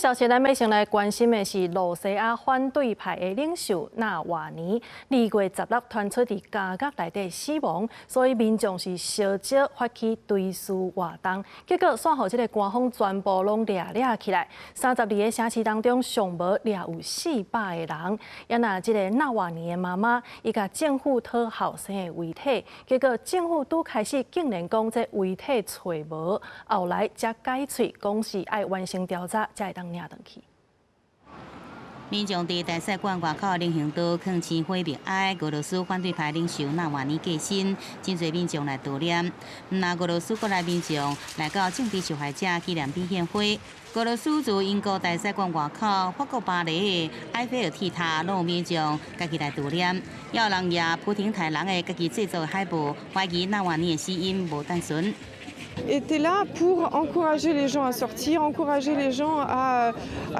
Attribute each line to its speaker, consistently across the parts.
Speaker 1: 消息，咱欲先來關心的是露西亞反對派的領袖納瓦尼，2月16傳出佇監獄內底死亡，所以民眾是相招發起追思活動，結果煞予這個官方全部攏掠掠起來，32個城市當中上無掠有400個人。也若這個納瓦尼的媽媽，伊共政府討後生的遺體，結果政府拄開始竟然講這遺體揣無，後來才改喙講是愛完成調查才會當領轉去。
Speaker 2: 民眾佇大使館外口人行道囥鮮花默哀，俄羅斯反對派領袖納瓦尼過身，真濟民眾來悼念。毋但俄羅斯國內民眾來到政治受害者紀念碑獻花。俄羅斯駐英國大使館外口、法國巴黎的埃菲爾鐵塔，攏有民眾家己來悼念。也有人舉普丁刣人的家己製作的海報，懷疑納瓦尼的死因無單純。
Speaker 3: Était là pour encourager les gens à sortir, encourager les gens à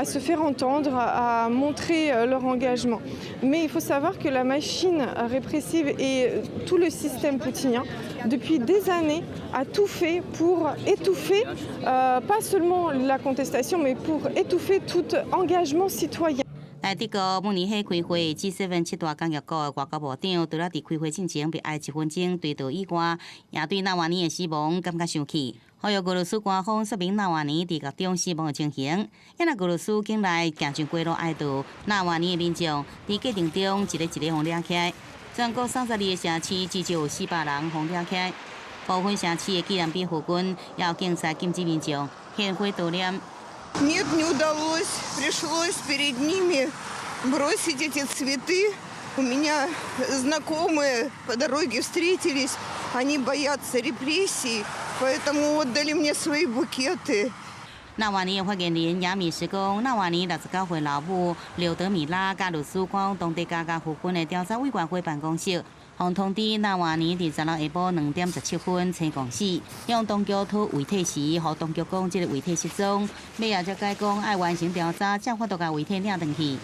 Speaker 3: se faire entendre, à montrer leur engagement. Mais il faut savoir que la machine répressive et tout le système poutinien, depuis des années, a tout fait pour étouffer, pas seulement la contestation, mais pour étouffer tout engagement citoyen.
Speaker 2: 來德國慕尼黑開會，G7 七大工業國的外交部長除了佇開會進前默哀一分鐘追悼以外，也對納瓦尼的死亡感覺生氣。呼籲俄羅斯官方說明納瓦尼佇獄中死亡的情形。因為俄羅斯境內行上街路哀悼納瓦尼的民眾，佇過程中一个一个予掠起來。全國32個城市至少有400人予掠起來。部分城市的紀念碑附近，也有警察禁止民眾獻花悼念。
Speaker 4: Нет, не удалось. Пришлось перед ними бросить эти цветы. У меня знакомые по дороге встретились. Они боятся репрессий, поэтому отдали мне свои букеты.
Speaker 2: 納瓦尼的發言人亞米斯講，納瓦尼69歲老母劉德米拉佮律師趕往當地監獄附近的調查委員會辦公室，予通知納瓦尼佇16下晡2點17分青公死，向當局討遺體時，予當局講這个遺體失蹤，尾仔才改講愛完成調查，才有法度共遺體領轉去。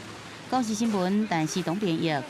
Speaker 2: 公視新聞，陳思東編譯。